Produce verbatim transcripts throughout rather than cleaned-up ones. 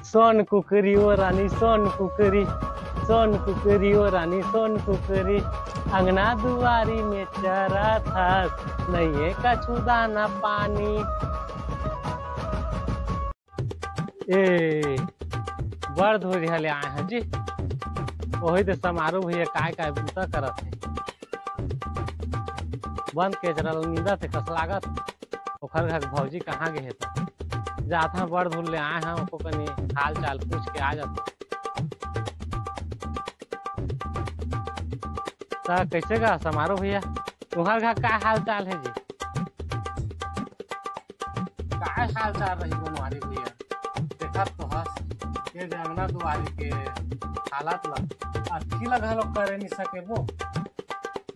सोन कुकरी ओ रानी, सोन कुकरी, सोन कुकरी ओ रानी, सोन कुकरी, अंगना दुआरी में चरत हस, नइये कछु दाना पानी। ए, बड़ धुरिहा ले आए हन जी, ओही दे समारू भैया काय काय बूता करत हे। बन के जरा ल नींदत हे कस लागत। ओखर घर के भौजी कहाँ गे हे त? जात हन बड़ धुर ले आए हन, ओको कनी हाल चाल पूछ के आ जात। त कैसे गा समारू भैया, तुम्हार घर का हाल चाल हे जी? काय हाल चाल रही बनवारी भैया, देखत तो हस ये अंगना दुआरी के हालत ला, अतकी ला घलो करे नी सके वो।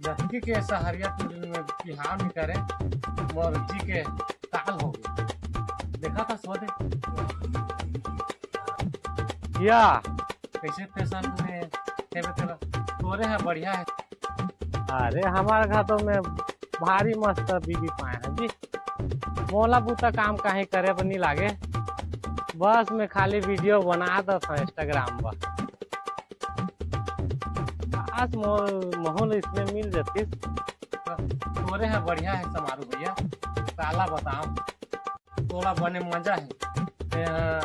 जतकी के सहरिया तुरी में बिहाव नी करे, मोर जी के काल हो गई। देखा था सोदे। या। कैसे फैशन में हेबे तेरा? तोरे है बढ़िया है। अरे हमार घर तो मैं भारी मस्त बीबी पाए हैं जी। मोला बूता काम काहे करे बर नी लागे, बस मैं खाली वीडियो बना देत हूँ Instagram पर। आज मो-, महू ल इसने मिल जतिस। तोरे ह बढ़िया हे समारू भैया, काला बताओ, तोला बने मजा हे। ते ह,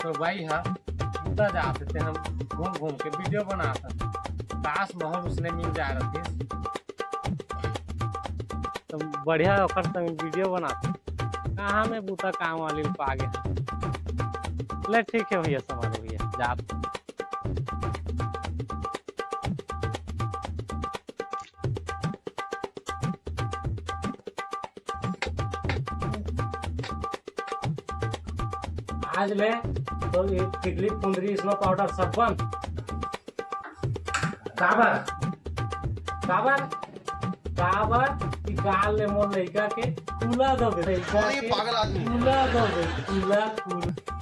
तो बाई ह, बूता जात हे, ते हम घूम घूम के वीडियो बनात हन। काश महू ल उसने मिल जाए रहतिस। तो बढ़िया ओकर संग वीडियो बनात। कहाँ में बूता काम वाली ल पा गे। ले ठीक है भैया, समारू भैया, जात। आज ले तो ये टिकली, पुंदरी, स्नो पाउडर सब बंद। काबर? काबर? काबर कि काल ले मोर लइका के कुला दोगे। लइका अरे के पागल आदमी। कुला दोगे, कुला, कुला।